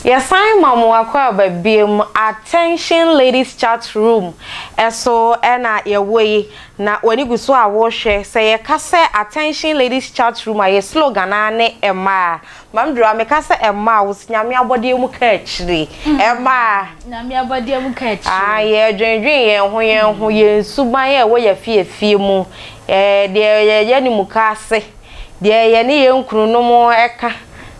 Yɛsan ma mo akwaaba biom. Attention Ladies Chat Room so na yɛwɔ yi, na w'ani gu so a worehwɛ. Sɛ yɛka sɛ Attention Ladies Chat Room a, yɛ slogan ara ne Mmaa. Maame Dora, meka sɛ mmaa a, wo se Nyame abɔdeɛ mu ka akyire. Mmaa. Nyame abɔdeɛ mu ka akyire. Ah, yɛdwendwen yɛn ho yɛn ho, yɛn suban a ɛwɔ yɛn afie afie mu, deɛ yɛyɛ ne mukaase, deɛ yɛne yɛn kununom ka,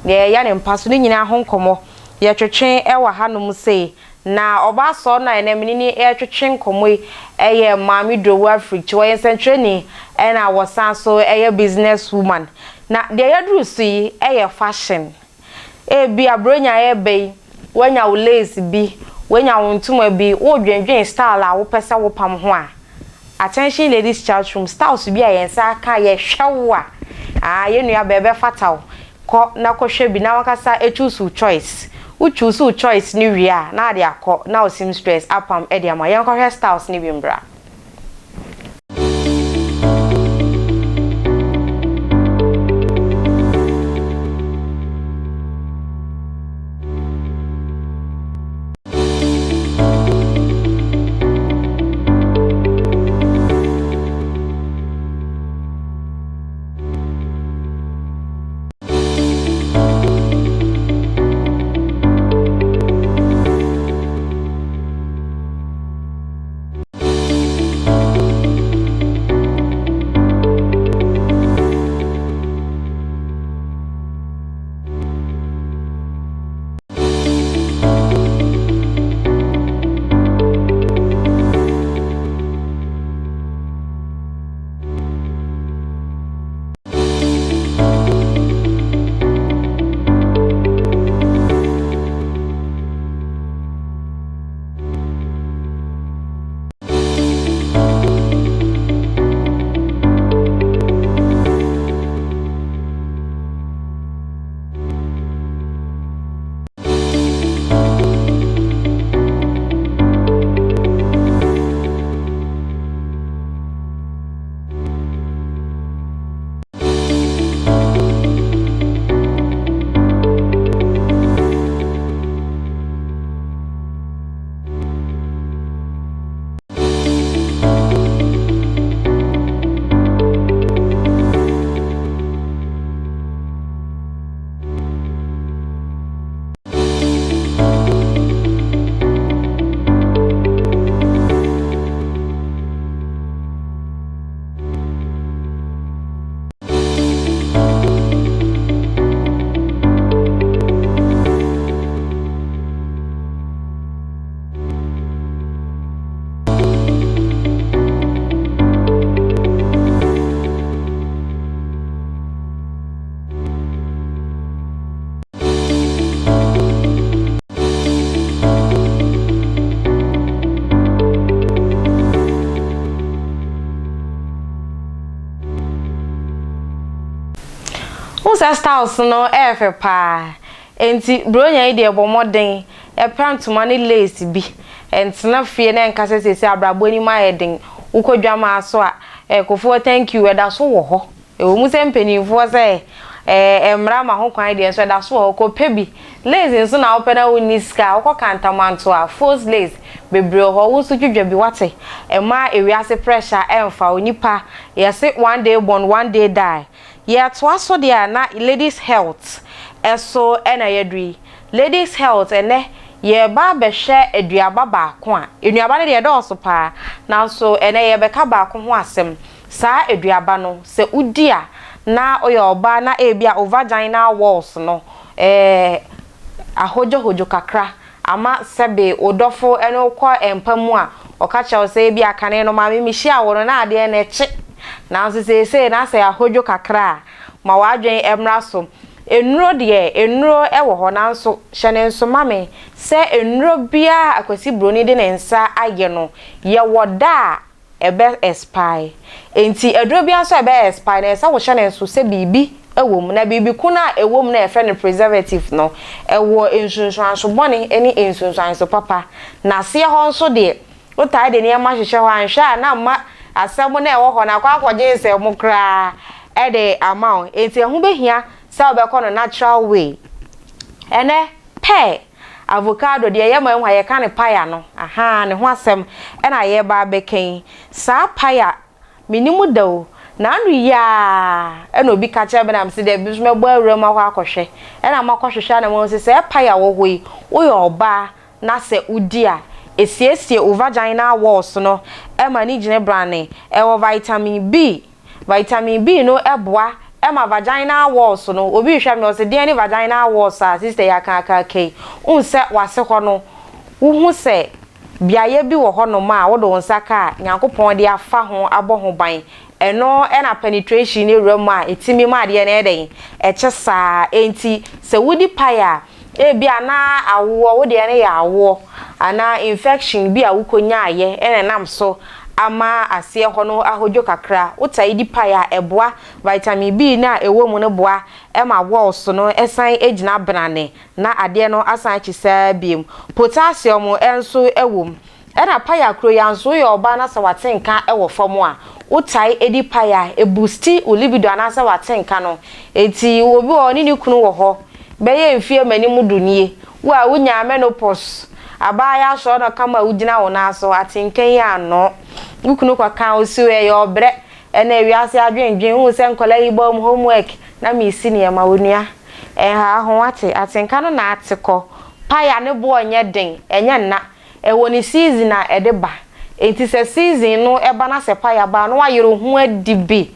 deɛ yɛyɛ ne mpa so, ne nyinaa ho nkɔmmɔ yɛtwetwe wɔ hanom sei. Na ɔbaa sɔɔ no a ɛnnɛ me ne no retwetwe nkɔmmɔ yi yɛ Maame Dowu Afrikyi. Ɔyɛ nsɛntwerɛni ɛna ɔsan so yɛ business woman. Na deɛ yɛaduru so yi yɛ fashion. Ebia Buronya reba yi, woanya wo lace bi, woanya wo ntoma bi, woredwendwen style a wopɛ sɛ wopam ho a, Attention Ladies Chat Room, styles bi a yɛn nsa aka a yɛhwɛ wo a, ah, yɛn nua baa ɛbɛfata wo. Kɔ na kɔhwɛ bi na w'ankasa choose wo choice. Wo choose wo choice no wie a, na ade akɔ na wo seamstress apam de ama wo. Yɛnkɔhwɛ styles no bi mbra. Wohu sɛ styles no ɛyɛ fɛ paa. Enti Buronya yi deɛ bɔ mmɔden pra ntoma ne lace bi. Ntena fie na nka sɛ seesei abrabɔ anim ayɛ den. Wokɔ dwamaa so a, Kofoɔ thank you ɛda so wɔ hɔ. Ɛwɔ mu sɛ mpanimfoɔ sɛ ɛɛ mmara ma ho kwan deɛ nso ɛda so wɔ hɔ. Kɔpɛ bi. Lace nso na wopɛ na wonni sika a, wokɔ Kantamanto a, faux lace bebree wɔ hɔ. Wo nso dwudwa bi, woate? Mma ewiase pressure ɛmfa wo. Nipa, yɛse one day born, one day die. Yɛtoa so deɛ a, na Ladies Health so na yɛaduru yi. Ladies Health, ɛnnɛ yɛreba abɛhwɛ aduaba baako a, nnuaba no deɛ ɛdɔɔso paa, nanso ɛnnɛ yɛrebɛka baako ho asɛm. Saa aduaba no, sɛ wodi a, na woyɛ ɔbaa na ebia wo vaginal walls no eh, ahodwohodwo kakra ama sɛbe wo dɔfo ne wo kɔ mpa mu a, ɔka kyerɛ wo sɛ ebia kane no maame mehyiaa wo no na adeɛ no ɛkye, nanso seesei no asɛ ahodwo kakra a, ma w'adwene mmra so. Nnuro deɛ, nnuro wɔ hɔ nanso hyɛ no nso ma me sɛ nnuro biara a Akwasi Broni de ne nsa ayɛ no, yɛwɔ da a ɛbɛ expire. Enti aduro biara nso a ɛbɛ expire no, ɛsɛ sɛ wohyɛ no nso sɛ biribi wɔ mu. Na biribi ko no a ɛwɔ mu no a yɛfrɛ no preservative no, ɛwɔ nsunsuanso bɔne ne nsunsuanso papa. Na aseɛ hɔ nso deɛ, wotaa de nneɛma hyehyɛ hɔ a, anhwɛ a na amma asɛm no a ɛwɔ hɔ no akɔ akɔgye nsɛm koraa de ama wo. Enti ɛho bɛhia sɛ wobɛkɔ no natural way. Ɛnnɛ, pear. Avocado deɛ ɛyɛ ma ehu a yɛka ne paya no, ahaa, ne ho asɛm ɛna yɛreba abɛka yi. Saa paya, mennim da o, n'ano yi ara ɛna obi ka kyerɛ me na mese daabi nso mɛbɔ awura mu akɔ akɔhwɛ. Ɛna makɔhwehwɛ a na mahu sɛ saa paya wɔ hɔ yi, woyɛ ɔbaa na sɛ wodi a, ɛsiesie wo vaginal walls no ma ne gyina brane. Ɛwɔ vitamin B. Vitamin B no boa ma vaginal walls no, obi rehwɛ me ɔse deɛn ne vaginal walls a sister yi aka aka aka yi, wohu sɛ w'ase hɔ no, wohu sɛ beaeɛ bi wɔ hɔnom a wode wo nsa ka a Nyankopɔn de afa ho abɔ ho ban, ɛno na penetration no wura mu a ɛtumi ma adeɛ no yɛ dɛn, ɛkyɛ saa, enti sɛ wodi pie a, Ebia na awoɔ, wo deɛ no yɛ awoɔ anaa infection bi a wokɔnyaeɛ na ɛnam so ama aseɛ hɔ no ahodwo kakra. Wotaa di pie a, ɛboa. Vitamin B no a ɛwɔ mu no boa ma walls no san gyina brane na adeɛ no asan akyi saa bio. Potassium nso wɔ mu. Ɛna paya kuro yi ara nso, woyɛ ɔbaa na sɛ wate nka wɔ fam a, wotae di paya a, ɛbusti wo libido anaasɛ wate nka no. Enti obi wɔ hɔ, ɔne ne kunu wɔ hɔ bɛyɛ mfeɛ mmanim du nie, wo a wonyaa menopause, abaayewa asɔre na ɔka ma wogyina wo nan so, atenka yi annɔ. Wo kunu kɔka, ɔsi wo ɛyɛ ɔbrɛ, ɛna wiase adwendwen, wohu sɛ nkwadaa yi bɔ wɔn homework na mesi nneɛma, onua, ɛnha ho, wate, atenka no na ate kɔ. Paya ne boɔ nyɛ den, ɛnyɛ nna. Ɛwɔ ne season a ɛde ba. Enti sɛ season no ba na sɛ paya ba a na wayere wo ho adi bi.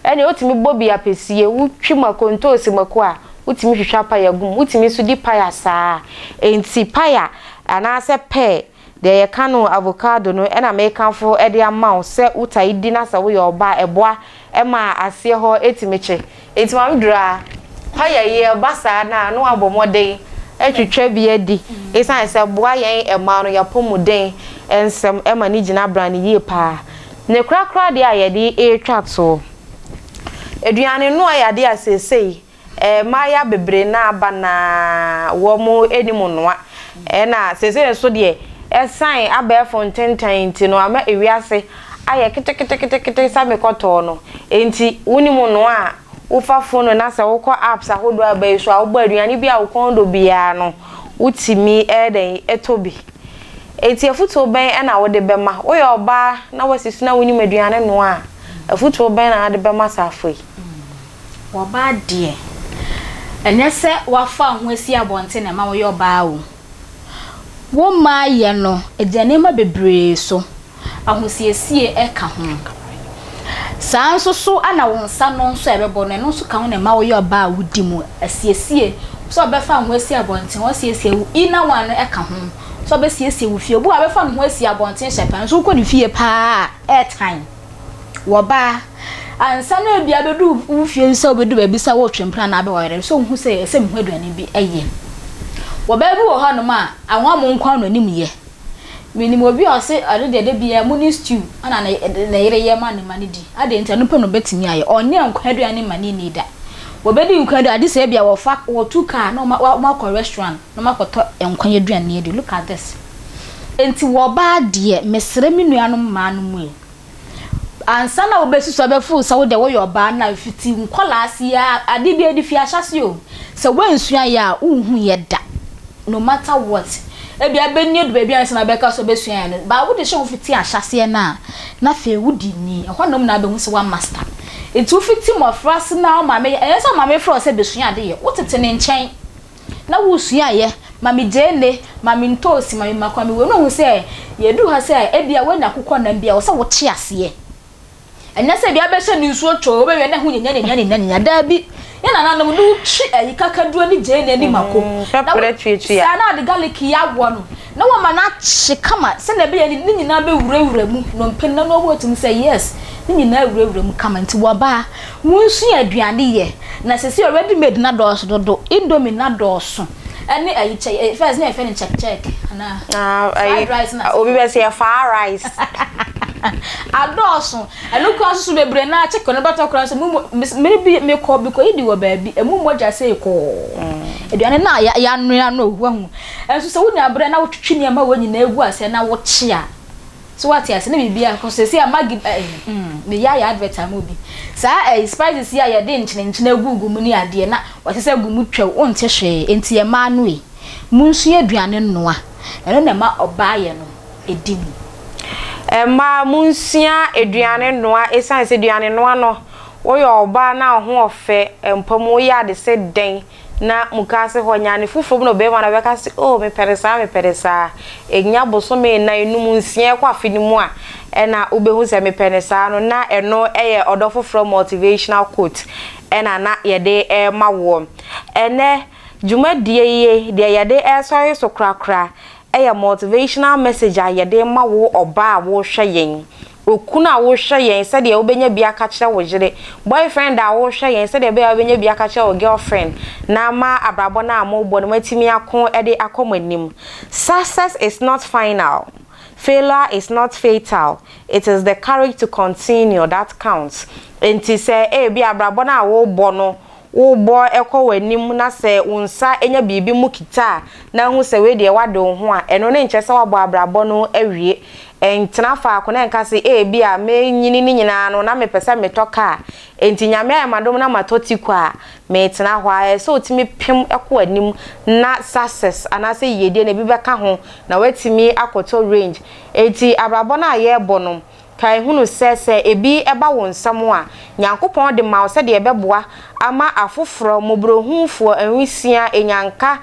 Ɛnneɛ wotumi bɔ bi apɛsie, wotwi mako, ntoosi mako a, wotumi twitwa paya gu mu. Wotumi nso di paya saa. Enti paya anaasɛ pear, deɛ yɛka no avocado no na mekamfo de ama wo sɛ wotae di na sɛ woyɛ ɔbaa a, ɛboa ma aseɛ hɔ tumi kye. Enti Maame Duraa, paya yi ɛba saa no a, na wabɔ mmɔden atwitwa bi adi. Esiane sɛ ɛboa yɛn mmaa no yɛn apɔmuden nsɛm ma ne gyina brane yie paa. Ne korakora deɛ a yɛde retwa toɔ, aduane noa yɛ adeɛ a seesei Mmaayewa bebree no aba na wɔn nim noa. Ɛna seesei nso deɛ, ɛsan abɛɛfo ntentan nti no, ama ewiase ayɛ keteketekete sɛ mekɔtɔɔ no. Enti wonim noa a, wofa fon na sɛ wokɔ apps ahodoɔ a aba yi so a, wobɔ aduane bi a wo kɔn dɔ biara no, wotumi yɛ dɛn tɔ bi. Enti afotuo bɛn na wode bɛma? Woyɛ ɔbaa na woasi so na wonim aduane noa a, afotuo bɛn na wode bɛma saafo yi? Ɔbaa deɛ, ɛnyɛ sɛ woafa wo ho asi abɔnten na ɛma woyɛ ɔbaa o. Wo mmaayɛ no, ɛgyina nneɛma bebree so. Ahosiesie ka ho. Saa ara nso so na wo nsa no nso a ɛbɛbɔ no, ɛno nso ka ho na ɛma woyɛ ɔbaa a wodi mu. Asiesie, sɛ wobɛfa wo ho asi abɔnten, woasiesie wo inner one no ka ho. Sɛ wobɛsiesie wo fie. Obi wɔ hɔ a, ɔbɛfa ne ho asi abɔnten hyɛ paa, nso wokɔ ne fie paa a, ɛɛtan. Wɔba a, ansa na ebia abedu wo fie sɛ wobedu baabi sɛ woretwe mpena anaa abɛware no, sɛ wohu sɛ ɛsɛ mehu aduane bi yɛ. Wɔbaa bi wɔ hɔnom a, anwa mo nko ara na onim yɛ. Minim obi a ɔse ɔno deɛ da biara mu ne stew na ne ne yere yɛ ma ne mma no di. Adɛn nti? Ɛno pɛ na obetumi ayɛ. Ɔnyɛ nkwan aduane mma ne nni da. Wɔbedi nkwan aduane agye sɛ ebia wɔfa wɔtu kaa na wɔakɔ restaurant na wɔakɔtɔ nkwan aduane adi. Look at this. Enti wɔbaa deɛ, mesrɛ me nuanom mmaa no mu yi, ansa na wobɛsi so abɛforo sɛ wo deɛ woyɛ ɔbaa no a, fiti nkwadaa ase yi ara, adeɛ biara ɛde fi ahyɛaseɛ o, sɛ woansua yɛ a, wonhu yɛ da, no matter what. Ebia bɛni adu baabi ansa na wobɛka sɛ wobɛsua yɛ no, but wode hyɛ wo fiti ahyɛaseɛ no a, na afei wodi ni, ɛhɔ nom na wobɛhu sɛ woamaster. Nti wofiti mmɔfra ase na wo maame yɛ, ɛnyɛ sɛ wo maame frɛ wo sɛ bɛsua ade yɛ, wotete ne nkyɛn. na wosua yɛ, ma me gyeene, ma me ntoosi, ma me mako, ma me wei, na wahu sɛ yɛduru ha sɛ ebia woanya akokɔnam bi a, ɛwɔ sɛ wote aseɛ. Ɛnyɛ sɛ ebia wobɛhyɛ no nsuo twoo, wobɛwie na ɛho nyanya-nyanya-nyanya-nyanya. Daabi. Yɛn nananom no wotwi ayi kakaduro ne gyeene ne mako. Na wo, Pɛprɛ tuatua. saa na wɔde garlic yi awɔ no, na wɔma no akye kama sɛdeɛ ɛbɛyɛ ne nyinaa bɛwurawura mu, nnompe no, na wɔatumi sɛ yes, ne nyinaa awurawura mu kama. Nti wɔbaa. Wonsua aduane yɛ na sesei already made no adɔɔso dodo indomie no adɔɔso ɛne ayi kyɛ first na yɛfrɛ no check check anaa Ah, fried rice na obi bɛ sɛ yɛfaa rice. Adɔɔso ɛno koraa nso so bebree naa chicken no bɛtɔ koraa nso mu me bi mekɔ mekɔ yi di wɔ baabi emu mogya sei kɔɔ aduane no a yɛanoa no wahu ɛnso sɛ wonya berɛ na wotwitwi nneɛma wɔ nyinaa gu aseɛ na wokye a So wate ase? Na biribiara kɔ so. Seesei a Maggi eh, mm, meyɛ ayɛ advert ama obi. Saa eh, spices yi a yɛde nkyenenkyene agugu mu ne adeɛ na wɔasesa agu mu twɛw, wonte hwee. Enti yɛn mmaa no ei, Monsua aduane noa, ɛno na ɛma ɔbaayɛ no ɛdi mu. Mmaa, monsua aduane noa ɛsiane sɛ aduane noa no, woyɛ ɔbaa na wo ho ɔfɛ mpa mu, woyɛ ade sɛ dɛn na mukaase hɔ nya ade foforɔ bi na ɔbarima no bɛka sɛ oh mepɛ no saa, mepɛ no saa. Ɛnya bosome nnan, num, nsia ɛkɔ afe no mu a, ɛna wobɛhu sɛ mepɛ no saa no, na ɛno yɛ ɔdɔ foforɔ motivational quote ɛna na yɛde rema woɔ. Ɛnnɛ, Dwumadie yi, deɛ yɛde resɔre so korakora yɛ motivational message a yɛde rema wo ɔbaa a worehwɛ yɛn, okunu a worehwɛ yɛn sɛdeɛ wobɛnya bi aka akyerɛ wo yere, boyfriend a worehwɛ yɛn sɛdeɛ ɛbɛyɛ a wobɛnya bi aka akyerɛ wo girlfriend na ama abrabɔ no a morebɔ no moatumi ako de akɔ mo anim. Success is not final, failure is not fatal, it is the courage to continue that counts. Enti sɛ ebia abrabɔ no a worebɔ no Wobɔ kɔ w'anim na sɛ wo nsa nya biribi mu kita a, na ahu sɛ wei deɛ woade wo ho a, ɛno no nkyerɛ sɛ woabɔ abrabɔ no awie. Ntena faako na nka sɛ, Ebia merenyini no nyinaa no, na mepɛ sɛ metɔ kaa, enti Nyame ayɛ m'adom na matɔ Tico a, meretena hɔ ara. Ɛsɛ sɛ wotumi pem kɔ w'anim na success anaasɛ yiedie no, ebi bɛka ho na woatumi akɔtɔ range. Enti abrabɔ no a yɛrebɔ no, Kae hunu sɛ, sɛ ebi ba wo nsam a, Nyankopɔn de ma wo sɛdeɛ ɛbɛboa ama afoforɔ, mmɔborɔhunufoɔ, nwisiaa, anyanka,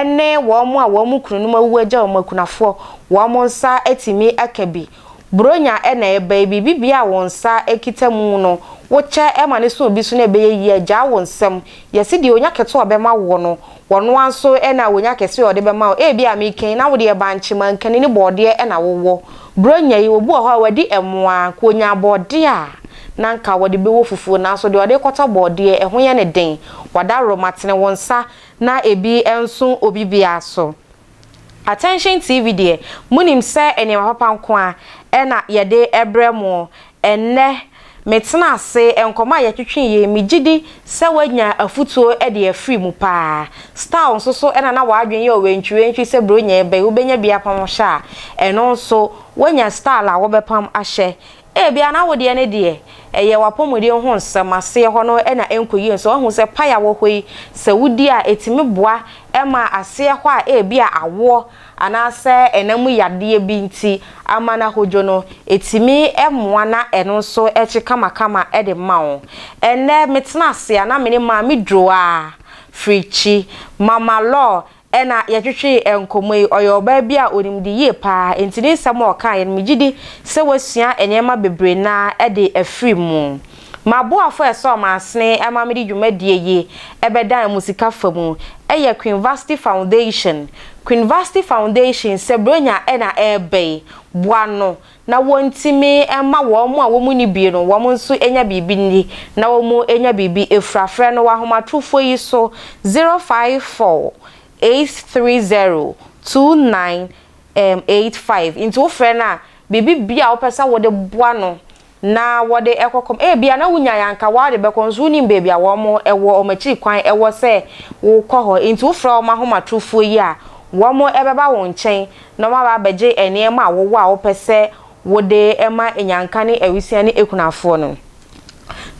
ne wɔn a wɔn kununom awuwu agya wɔn akunafoɔ, wɔn nsa atumi aka bi. Buronya na ɛreba yi, biribi biara a wo nsa kita mu no, wokyɛ ma no so obi so na ɛbɛyɛ yie a, gyaa wo nsam. Yɛse deɛ ɔnya ketewa a ɔbɛma woɔ no, ɔno ara nso na ɔnya kɛseɛ a ɔde bɛma wo. Ebia meka yi, na wo deɛ bankye, mankani ne bɔɔdeɛ na wowɔ. Buronya yi, obi wɔ hɔ a wadi ɛmo ara, anka ɔnya bɔɔdeɛ a, na anka wɔde bɛwɔ fufuo, nanso deɛ ɔde rekɔtɔ bɔɔdeɛ, ɛho yɛ no den. Wadaworo ma tene wo nsa na ebi nso obi biara so. Attention TV deɛ, monim sɛ nneɛma papa nko ara na yɛde brɛ mo. Ɛnnɛ, metena ase, nkɔmmɔ a yɛtwetwee yi, megye di sɛ woanya afotuo de afiri mu pa ara. Style nso so na na w'adwene yɛ ɔwɛntwiwɛntwi sɛ Buronya reba yi, wobɛnya bi apam ahyɛ a, ɛno nso, woanya style a wobɛpam ahyɛ. Ebia na wo deɛ no deɛ, ɛyɛ w'apɔmuden ho nsɛm, aseɛ hɔ no na ɛnkɔ yie nso. Woahu sɛ paya wɔ hɔ yi, sɛ wodi a, ɛtumi boa ma aseɛ hɔ a ebia awoɔ anaasɛ ɛna mu yadeɛ bi nti ama no ahodwo no, ɛtumi mmoa na ɛno nso kye kamakama de ma wo. Ɛnnɛ metena ase a na me ne Maame Droa Frikyi, Mama Law, na yɛtwetwee nkɔmmɔ yi. Ɔyɛ ɔbaa bi a ɔnim de yie pa ara, enti ne nsɛm a ɔkaeɛ no, megye di sɛ wasua nneɛma bebree no ara de afiri mu. M'aboafo a ɛsɔɔ m'asene ma mede dwumadie yi bɛdan mo sika fa mu yɛ Queenvasty Foundation. Queenvasty Foundation, sɛ Buronya na ɛreba yi, boa no na wɔntumi mma wɔn a wɔn nni bie no wɔn nso nya biribi nni na wɔn nya biribi afira. Frɛ no wɔ ahomatorofoɔ yi so, 054 830 2985. Nti wofrɛ no a, biribi biara a wopɛ sɛ wode boa no na wɔde kɔ kɔm. Ebia na wunyae a anka wode bɛkɔ nso wunnim baabi a wɔwɔ, wɔn akyiri kwan wɔ sɛ wokɔ hɔ. Enti wofrɛ wɔn ahomatorofoɔ yi a, wɔbɛba wo nkyɛn na wɔaba abɛgye nneɛma a wowɔ a wopɛ sɛ wode ma nnyanka ne awisiaa ne akunafoɔ no.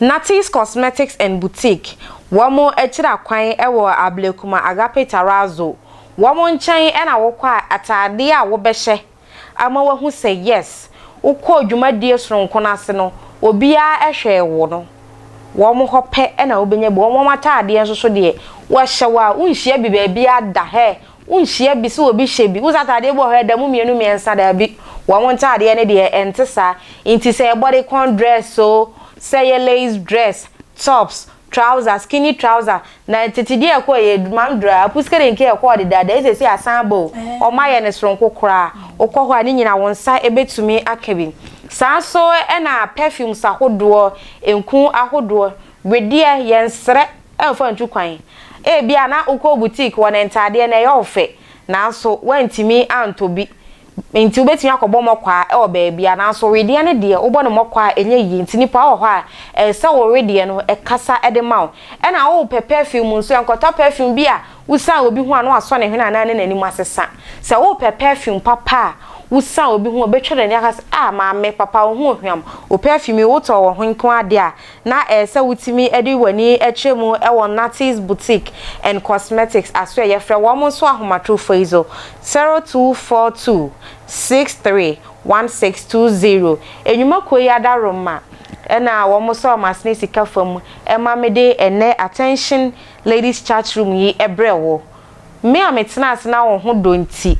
Natty's Cosmetics and Boutique, wɔn akyiri akwan wɔ Ablekuma Agape Terrazzo. Wɔn nkyɛn na wokɔ a, ataadeɛ a wobɛhyɛ ama woahu sɛ yes, wokɔɔ dwumadie sononko no ase no, obiara hwɛɛ wo no, wɔn hɔ pɛ na wobɛnya bi. Wɔn ataadeɛ nso so deɛ, wɔhyɛ wo a, wonhyia bi baabiara da. Hɛ, wonhyia bi sɛ obi hyɛ bi. Wohu sɛ ataadeɛ bi wɔ hɔ a, ɛda mu mmienu mmiɛnsa, daabi. Wɔn ntaadeɛ no deɛ, ɛnte saa. Nti sɛ ɛyɛ bodycon dress o, sɛ ɛyɛ lace dress, tops, Trouser, skinny trouser, na tete deɛ ɛkɔ yɛ mam dura apuskere nke ɛkɔɔ dedaada yi sɛsɛ asan aba o, ɔmo ayɛ no soronko koraa, wokɔ hɔ a ne nyina wo nsa bɛtumi aka bi. Saa nso na perfumes ahodoɔ, nku ahodoɔ, wedeɛ yɛnsrɛ mfa ntu kwan, ebia na wokɔ boutique wɔ ne ntaadeɛ no ɛyɛ wo fɛ nanso woantumi antɔ bi Enti wobɛtumi akɔbɔ mɔkwaa wɔ baabi a, nanso wedeɛ no deɛ, wobɔ no mɔkwaa a, ɛnyɛ yie. Nti nipa wɔ hɔ a, ɛsɛ sɛ wo wedeɛ no kasa de ma wo. Ɛna wopɛ perfume nso, nkɔtɔ perfume bi a wosiane obi ho a na wasɔ ne hwene anaa ne n'anim asesa. Sɛ wopɛ perfume papa a, Wosan obi ho a, obetwa n'ani aka sɛ, Ah, maame, papa, wo ho hwam. Wo perfume yi, wotɔ wɔ he nko ara de a, na ɛyɛ sɛ wotumi de w'ani kyerɛ mu wɔ Natty's Boutique and Cosmetics asoɛeɛ. Frɛ wɔn nso ahomatorofo yi so, 0242 63 1620. Nnwuma kuo yi adaworoma na wɔsɔ wɔn asene sika fam ma mede ɛnnɛ Attention Ladies Chat Room yi brɛ wo. Me a metenaa ase na wo ho dɔ nti,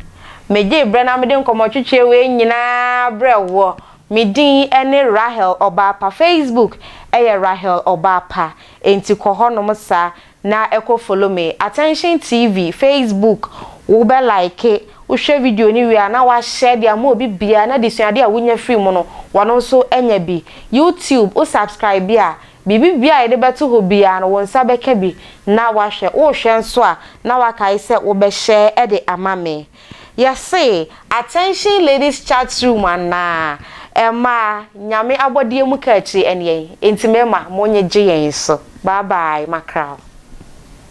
megyee berɛ na mede nkɔmmɔtwetwe wei nyinaa brɛɛ woɔ. Me din ne Rahel Ɔbaapa. Facebook yɛ Rahel Ɔbaapa, enti kɔ hɔnom saa na kɔ follow me. Attention TV, Facebook, wo bɛ like, wohwɛ video no wie a na wa share de ama obi biara na adesuadeɛ a wonya firi mu no, wɔn nso anya bi. YouTube, wo subscribe a, Biribi biara a yɛde bɛto hɔ biara no, wo nsa bɛka bi na woahwɛ. Worehwɛ nso a, na woakae sɛ wobɛhyɛ de ama me. Yɛse, Attention ladies chat room anaa? Mmaa, Nyame abɔdeɛ mu kaakyire ɛne yɛn. Enti mmarima, monyegye yɛn so. Bye bye, makra wo.